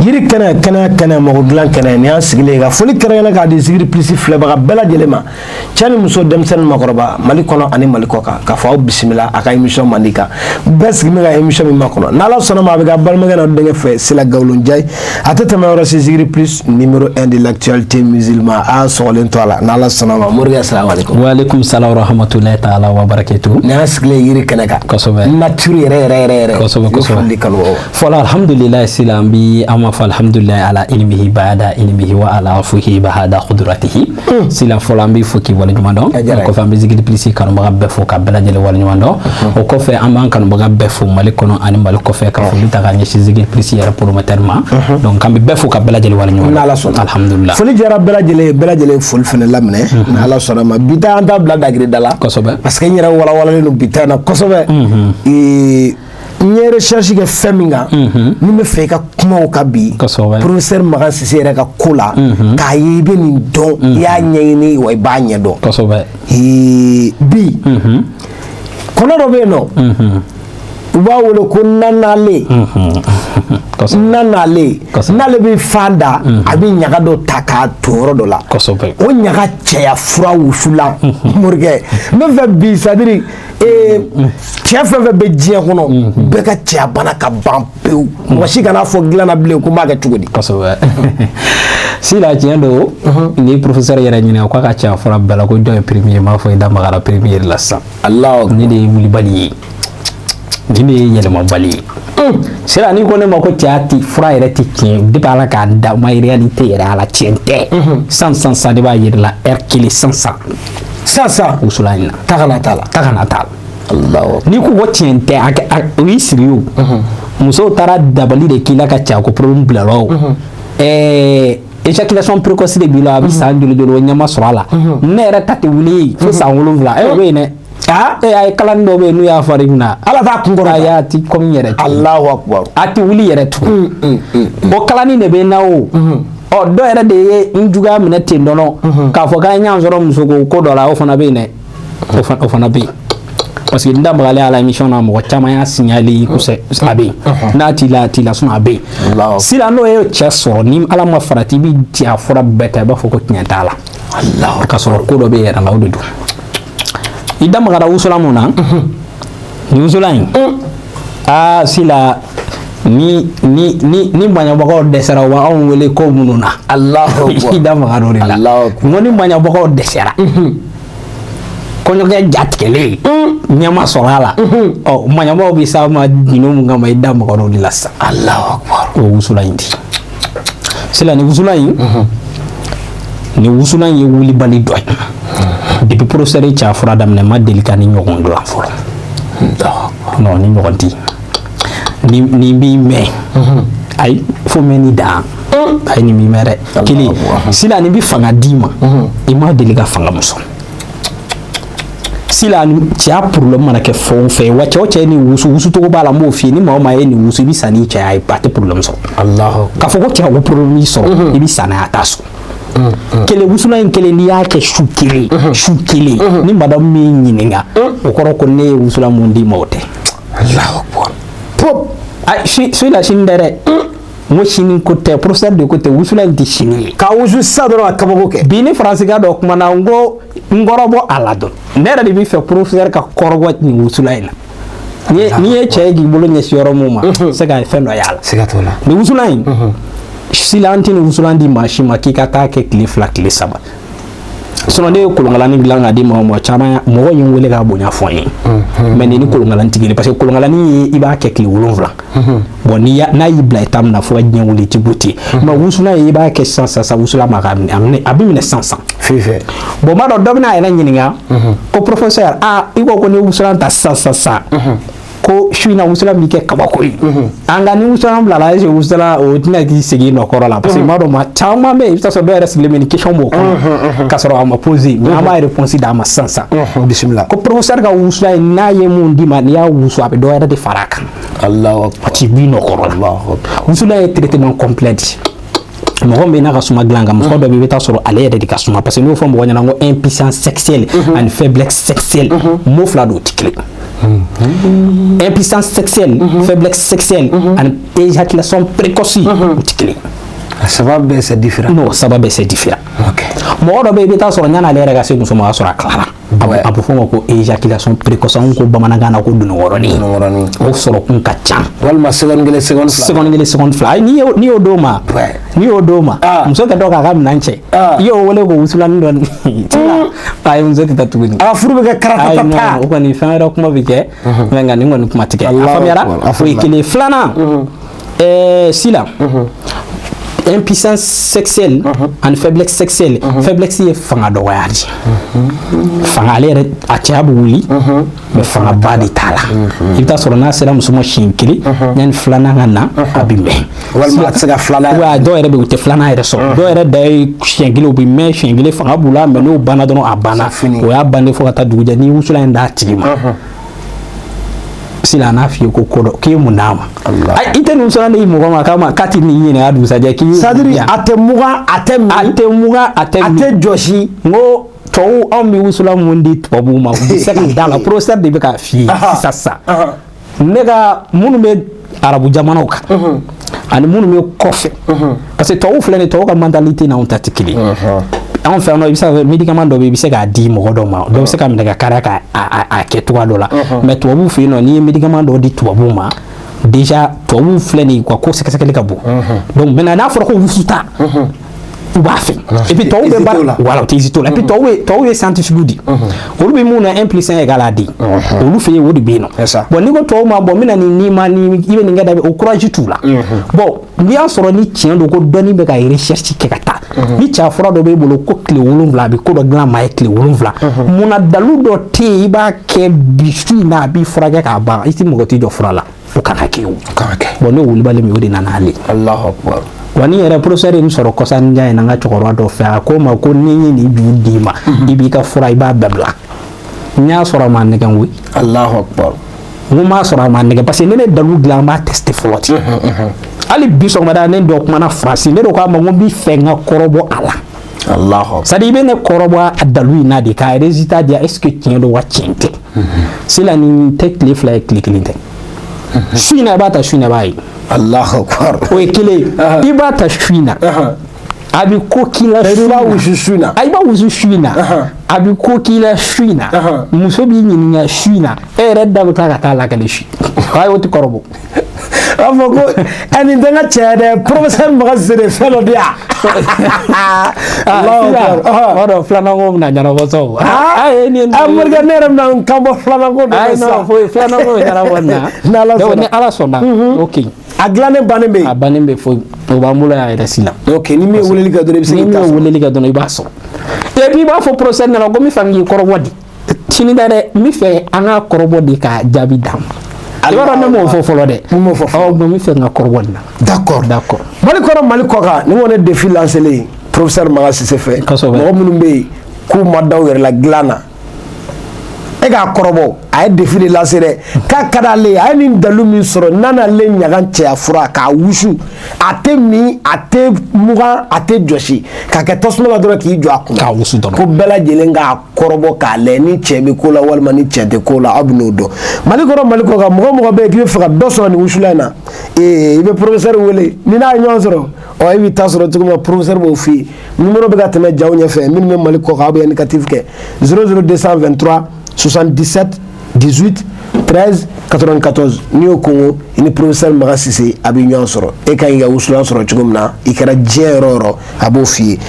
Yiri kɛnɛ, kɛnɛ kɛnɛ, mɔgɔ dilan kɛnɛ. Nin y'an sigilen ka foli kɛrɛnkɛrɛn k'a di Zikiri Plus filɛbaga bɛɛ lajɛlen ma, cɛ ni muso, denmisɛnnin, makɔrɔba, Mali kɔnɔ ani Mali kɔ kan, k'a fɔ aw bisimila a ka émission mandi kan. Bɛɛ sigi bɛ ka émission min makɔnɔ, n'Ala sɔnna ma, a bɛ ka balimakɛ n'aw denkɛ fɛ, Sila Gawulon Jayi. A tɛ tɛmɛ yɔrɔ si, Zikiri Plus, numéro 1 de l'actualité musulman. A y'a sɔgɔlen to a la, n'Ala sɔnna ma. Morikɛ, salamu aleykum. Waaleykum salam wa rahmatulahi taala wa barakatuh. Nin y'an sigilen yiri kɛnɛ kan. Kosɛbɛ. Nature yɛrɛ yɛrɛ yɛrɛ yɛrɛ. Kosɛbɛ, kosɛbɛ. Foli kanubaw. Fɔlɔ, alhamdulilayi. Sila, an bi an b'a fɔ alhamdulilayi ala ilmihi bada ilmihi wa ala afuhi bahada qudratihi. Sila, fɔlɔ an b'i fo k'i waleɲuman dɔn. A diyara n O ye. kɔfɛ, an bɛ Zikiri Plus kanubaga bɛɛ fo ka bɛɛ lajɛlen waleɲuman dɔn. O kɔfɛ, an b'an kanubaga bɛɛ fo Mali kɔnɔ ani Mali kɔfɛ, ka foli ta ka ɲɛsin Zikiri Plus yɛrɛ promoteur ma. Donc an bɛ bɛɛ fo ka bɛɛ lajɛlen waleɲuman dɔn. N'Ala sɔnna. Alhamdulilah. Foli diyara bɛɛ lajɛlen ye, bɛɛ lajɛlen foli fana laminɛ. N'Ala sɔnna ma, bi ta, an t'a bila dagiri da la. Kosɛbɛ. Parce que n yɛrɛ walawalalen don bi ta in na kosɛbɛ. N ye recherche kɛ fɛn min kan, ni n bɛ fɛ i ka kuma o kan bi. Kosɛbɛ. Professeur Makan Sise yɛrɛ ka ko la, k'a ye i bɛ nin dɔn, i y'a ɲɛɲini wa i b'a ɲɛdɔn. Kosɛbɛ. Bi kɔnɔ dɔ bɛ yen nɔ, u b'a wele ko nanale. Kosɛbɛ. Nanale. Kosɛbɛ. N'ale bɛ fan da, a bɛ ɲaga dɔ ta k'a ton yɔrɔ dɔ la. Kosɛbɛ. O ɲaga cɛya fura wusulan. Morikɛ, n bɛ fɛ bi, c'est à dire cɛ fɛn fɛn bɛ diɲɛ kɔnɔ, bɛɛ ka cɛya bana ka ban pewu. Mɔgɔ si kana fɔ dilan na bilen ko n b'a kɛ cogo di. Kosɛbɛ. Sila, tiɲɛ don. Ni professeur yɛrɛ ɲininka k'a ka cɛya fura bɛɛ la, ko jɔn ye premier, n b'a fɔ i da magara premier la sisan. Alahu. Ne de ye wulibali ye, nin de ye yɛlɛmabali ye. Sira, n'i ko ne ma ko cɛya ti fura yɛrɛ ti tiɲɛ, depuis Ala k'a da ma, réalité yɛrɛ ala tiɲɛ tɛ. San san san de b'a yɛrɛ la, heure kelen, san san. Sisan sisan. Wusulan in na. Ta kana t'a la. Ta kana t'a la. Alahu. N'i ko ko tiɲɛ tɛ, o y'i siri. O musow taara dabali de k'i la ka cɛya ko problème bila la. O éjaculation précoce de b'i la, a bɛ san joli joli, o ɲɛ ma sɔrɔ a la. Ne yɛrɛ ta tɛ wuli fo san 7. O bɛ yen dɛ. E a ye kalani dɔw bɛ yen, n'u y'a fari kunna. Ala t'a kun kɔrɔ. Ayi, a ti komi n yɛrɛ tugun. Alahu akubar. A ti wuli yɛrɛ tugun. O kalani de bɛ n na. O ɔ dɔ yɛrɛ de ye n juguya minɛ ten dɔrɔn k'a fɔ k'an ye ɲɔgɔn sɔrɔ musoko ko dɔ la. O fana bɛ yen dɛ, o fana bɛ yen, parce que n da magalen a la émission na, mɔgɔ caman y'a signalé kosɛbɛ. A bɛ yen, n'a t'i la, a t'i la, sinon a bɛ yen. Alahu. Sisan, n'o ye cɛ sɔrɔ, ni Ala ma farati, i bɛ cɛya fura bɛɛ ta, i b'a fɔ ko tiɲɛ t'a la. Alahu. K'a sɔrɔ ko dɔ bɛ yɛrɛ la, o de don. I da magara wusulan mun na, nin wusulan in, aa sila, ni maɲabagaw dɛsɛra, u b'anw wele ko minnu na. Alahu akubar. I da magara o de la. Alahu akubar. N ko ni maɲabagaw dɛsɛra, kɔɲɔkɛ jatigɛlen ɲɛ ma sɔrɔ a la, ɔ maɲabagaw bɛ s'a ma gindo mun kama, i da magara o de la sisan. Alahu akubar. O wusulan in di sila, nin wusulan in, nin wusulan in ye wulibali dɔ ye. Depuis professeur ye cɛya fura daminɛ, n ma deli ka ni ɲɔgɔn dilan fɔlɔ. Non, ni ɲɔgɔn ti. Ni nin b'i mɛn, ayi, fo mɛn ni dan, ayi, nin b'i mɛn dɛ. Kelen, sila, nin bi fanga d'i ma, i ma deli ka fanga mun sɔrɔ. Sila, ni cɛya problème mana kɛ fɛn o fɛn ye wa, cɛ o cɛ ye nin wusu, wusucogo b'a la, n b'o f'i ye. Ni maa o maa ye nin wusu, i bɛ sa n'i cɛya ye, a tɛ problème sɔrɔ. Alahu. K'a fɔ ko cɛ ko problème y'i sɔrɔ, i bɛ sa n'a ye, a t'a sɔrɔ. Kelen, wusulan in kelen, n'i y'a kɛ su kelen, su kelen, ni madame min ɲininka, o kɔrɔ ko ne ye wusulan mun d'i ma, o tɛ. Alahu akubar. Pop, ayi, su la sini tɛ dɛ. N ko sini ko tɛ, professeur de ko tɛ, wusulan in tɛ sini ye. K'a wusu sisan dɔrɔn, ka kabako kɛ. Bi ni faransika dɔ kumana, n ko n kɔrɔbɔ a la dɔn. Ne yɛrɛ de bɛ fɛ professeur ka kɔrɔbɔ nin wusulan in na. N'i ye cɛ ye k'i bolo ɲɛsin yɔrɔ mun ma, se ka fɛn dɔ y'a la. Siga t'o la. Nin wusulan in sila, an tɛ nin wusulan di maa si ma k'i ka taa kɛ tile 2, tile 3. Sinon ne ye kolonkalani dilan k'a di mɔgɔ ma caman, mɔgɔ ye n wele k'a bonya fɔ n ye. Mais nin ni kolonkalani tɛ kelen, parce que kolonkalani ye, i b'a kɛ tile 7. Bon, n'a y'i bila état min na, fo ka diɲɛ wuli, i ti bɔ ten. Mais wusulan ye, i b'a kɛ sisan sisan, wusulan ma ka minɛ, a minɛ, a bɛ minɛ sisan sisan. Fifɛ. Bon, n b'a dɔn dɔ bɛna a yɛrɛ ɲininka ko professeur, aa, i ko ko ni wusulan ta sisan sisan sisan, ko su in na wusulan b'i kɛ kabako ye. An nka ni wusulan bilala, est ce que wusulan o tɛna k'i segin nɔ kɔrɔ la? Parce que n b'a dɔn maa caman bɛ yen, i bɛ taa sɔrɔ dɔw yɛrɛ sigilen bɛ ni question b'o kɔnɔ k'a sɔrɔ a ma poser. Mais an b'a réponse d'a ma sisan sisan. Bisimila. Ko professeur ka wusulan in, n'a ye mun d'i ma, n'i y'a wusu, a bɛ dɔ wɛrɛ de fara a kan. Alahu akubar. A t'i b'i nɔ kɔrɔ la. Alahu akubar. Wusulan ye traitement complet di. Mɔgɔ min bɛ n'a ka suma dilan kan, mɔgɔ dɔ bɛ yen, i bɛ taa sɔrɔ ale yɛrɛ de ka suma, parce que n'o fɔ mɔgɔ ɲɛna ko impuissance sexuelle ani faiblesse sexuelle, mot fila don, o tɛ kelen. Impuissance sexuelle, faiblesse sexuelle ani éjaculation précoce, o tɛ kelen. A saba bɛɛ, c'est différent. Non, saba bɛɛ, c'est différent. Mɔgɔ dɔ bɛ yen, i bɛ taa sɔrɔ yan'ale yɛrɛ ka se muso ma, o y'a sɔrɔ a tilara. A bɛ fɔ o ma ko éjaculation précoce, anw ko bamanankan na ko donokɔrɔnin. Donokɔrɔnin. O sɔrɔ kun ka ca. Walima seconde kelen, seconde fila. Seconde kelen, seconde fila. Ayi, n'i y'o d'o ma, n'i y'o d'o ma, muso kɛ dɔ k'a ka minɛn cɛ, i y'o wele k'o wusulanin dɔ ayi, muso tɛ taa tuguni. A ka furu bɛ kɛ Ayi, karatata. Non, o kɔni, fɛn wɛrɛ kuma bɛ kɛ, mais nka nin kɔni kuma tɛ kɛ. A Allahu faamuyara. akbar, a O ye faamuyara. kelen ye. Filanan, sila impuissance sexuelle ani faiblesse sexuelle. Faiblesse ye fanga dɔgɔya de ye. Fanga, ale yɛrɛ a cɛya bɛ wuli, mais fangaba de t'a la. I bɛ taa sɔrɔ n'a sera muso ma siɲɛ kelen, yanni filanan ka na, a bɛ mɛn. Walima a tɛ se ka filanan. Wa dɔw yɛrɛ bɛ yen, u tɛ filanan yɛrɛ sɔrɔ. Dɔw yɛrɛ da ye siɲɛ kelen, u bɛ mɛn siɲɛ kelen, fanga b'u la, mais n'o banna dɔrɔn, a banna. C'est fini. O y'a bannen fo ka taa dugu jɛ. N'i wusulan in d'a tigi ma sisan, a n'a f'i ye ko ko dɔ k'i ye mun d'a ma. Allah. Ayi, i tɛ nin wusulan di mɔgɔ ma k'a ma k'a ti nin ɲininka dugusajɛ k'i ye C'est à mun dire di yan. a tɛ mugan, a tɛ min. A tɛ mugan, a tɛ A min. tɛ jɔsi. N ko tubabu, anw bɛ wusulan mun di tubabuw ma, u bɛ se ka da la. Professeur de bɛ k'a f'i ye sisan sisan. Ne ka minnu bɛ arabu jamanaw kan ani minnu bɛ kɔfɛ, parce que tubabu filɛ nin ye, tubabu ka mentalité n'anw ta tɛ kelen ye. Anw fɛ yan nɔ, i bɛ se ka médicament dɔ bɛ yen, i bɛ se k'a di mɔgɔ dɔ ma, dɔ bɛ se ka minɛ ka kariya ka a kɛ cogoya dɔ la. Mais tubabuw fɛ yen nɔ, n'i ye médicament dɔ di tubabuw ma déjà, tubabuw filɛ nin ye, u ka ko sɛgɛsɛgɛli ka bon. Donc maintenant, n'a fɔra ko wusuta, u b'a fɛ. Et puis tubabuw bɛ baara, voilà, u tɛ hésiter o la. Et puis tubabuw ye scientifique di, olu bɛ mun na, 1 plus 1 égale à 2, olu fɛ yen, o de bɛ yen nɔ. Bon, n'i ko tubabu ma, bon, n bɛna nin n'i ma ni i bɛ nin kɛ da, o courage t'u la. Bon, n'i y'a sɔrɔ ni tiɲɛ don ko dɔnni bɛ ka recherche kɛ ka taa, ni cɛ fura dɔ b'e bolo ko tile 7 a bɛ ko dɔ dilan maa ye tile 7, munna dalu dɔ tɛ yen, i b'a kɛ bi su in na, a b'i furakɛ k'a ban, i ti mɔgɔ t'i jɔ fura la, o kana kɛ o. Bon, n'o wulibali min, o de nana ale. Allahu akbar. Wa ni yɛrɛ professeur ye nin sɔrɔ kɔsa in na, n ka cɛkɔrɔba dɔ fɛ, a ko n ma ko ni n ye nin juru d'i ma, i b'i ka fura, i b'a bɛɛ bila. N y'a sɔrɔ a ma nɛgɛn koyi. Allahu akbar. N ko n m'a sɔrɔ a ma nɛgɛn, parce que ne ne dalu dilan, an b'a tester fɔlɔ ten. Hali bi sɔgɔmada, ne dɔ kumana Faransi, ne de ko a ma ko n b'i fɛ n ka kɔrɔbɔ a la. Allahu akbar. C'est à dire i bɛ ne kɔrɔbɔ a dalu in na de k'a résultat di yan, est ce que tiɲɛ don wa tiɲɛ tɛ. Sisan nin tɛ tile 2 ye, tile kelen tɛ. Su in na, i b'a ta su in na, i b'a ye. Allahu akbar. O ye kelen ye. I b'a ta su in na, a bɛ ko k'i la su I in b'a na. wusu su in na. A, i b'a wusu su in na, a bɛ ko k'i la su in na, muso b'i ɲininka su in na, e yɛrɛ da bɛ tila ka taa lakale su. Ayi, o tɛ kɔrɔbɔ. A b'a fɔ ko ɛ, nin tɛ n ka cɛ ye dɛ, professeur Makan Sise de fɛn dɔ di yan. Allahu akbar. O dɔn filanan ko bɛna ɲɛnabɔ sa o. Aa, ni morikɛ, ne yɛrɛ bɛna n kan bɔ filanan ko dɔ Ayi, la non, sisan. foyi, filanan ko bɛ ɲɛnabɔ nin na. Ni Ala Donc, sɔnna. ni Ala sɔnna, ok. A dilannen bannen bɛ yen. A bannen bɛ, foyi, o b'an bolo yan yɛrɛ sisan. Ok, ni min ye weleli kɛ dɔrɔn, i bɛ se Ni k'i min ta ye sɔrɔ. weleli kɛ dɔrɔn, i b'a sɔrɔ. Et puis i b'a fɔ professeur ɲɛna ko n bɛ fɛ k'i kɔrɔbɔ di sini tɛ dɛ, n bɛ fɛ an ka kɔrɔbɔ de ka jaabi d'an ma. I b'a dɔn ne m'o fɔ fɔlɔ dɛ. Mun m'o fɔ fɔlɔ? Ɔ, n bɛ fɛ n ka kɔrɔbɔ nin na. D'accord. D'accord. Mali kɔnɔ, Mali kɔ kan, nin kɔni ye défi lancé ye professeur Makan Sise fɛ. Kosɛbɛ. Mɔgɔ minnu bɛ yen k'u ma da u yɛrɛ la dilan na, e k'a kɔrɔbɔ, a ye défi de lancé dɛ, k'a ka d'ale ye. A ye nin dalu min sɔrɔ n'a n'ale ɲagan cɛya fura k'a wusu, a tɛ min, a tɛ mugan, a tɛ jɔsi, k'a kɛ tasuma la dɔrɔn k'i jɔ a kunna. K'a wusu dɔrɔn. Ko bɛɛ lajɛlen k'a kɔrɔbɔ k'a lajɛ ni cɛ bɛ ko la walima ni cɛ tɛ ko la, aw bɛ n'o dɔn. Mali kɔnɔ, Mali kɔ kan, mɔgɔ o mɔgɔ bɛ yen k'i bɛ fɛ ka dɔ sɔrɔ nin wusulan in na, ee, i bɛ professeur wele. Ni n'a ye ɲɔgɔn sɔrɔ, ɔ, e b'i ta sɔrɔ cogo min na, professeur b'o f'i ye. Numéro bɛ ka tɛmɛ jaw ɲɛfɛ. Minnu bɛ Mali kɔ kan, aw bɛ indicatif kɛ 00223 77 18 13 94. N'i y'o kongo, i ni professeur Makan Sise a bɛ ɲɔgɔn sɔrɔ. E ka ɲi ka wusulan sɔrɔ cogo min na, i kɛra diɲɛ yɔrɔ o yɔrɔ, a b'o f'i ye.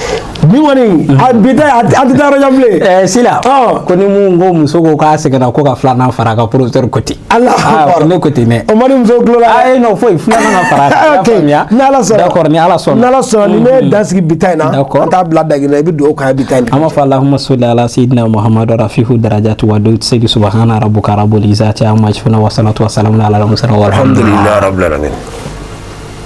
Ni kɔni a bi ta, a tɛ taa yɔrɔ jan bilen. Sila ko ni mun ko muso ko k'a sɛgɛnna ko ka filanan fara a kan, professeur ko ten. Allahu akbar. Ne ko ten dɛ. O ma di musow tulo la dɛ. Ayi, non, foyi, filanan ka fara a kan. I y'a Ok, faamuya? ni Ala sɔnna. D'accord, ni Ala sɔnna. Ni Ala sɔnna, ni ne ye dan sigi bi ta in na, D'accord. an t'a bila daginɛ, i bɛ dugawu k'an ye bi ta in na. An b'a fɔ allahumma salli ala sayyidina Muhammad rafihu darajati wa dawud segi subhana rabbuka rabbul izzati amma yasifuna wa salatu wa salamun ala al mursalin walhamdulillah. Alhamdulillah rabbil alamin.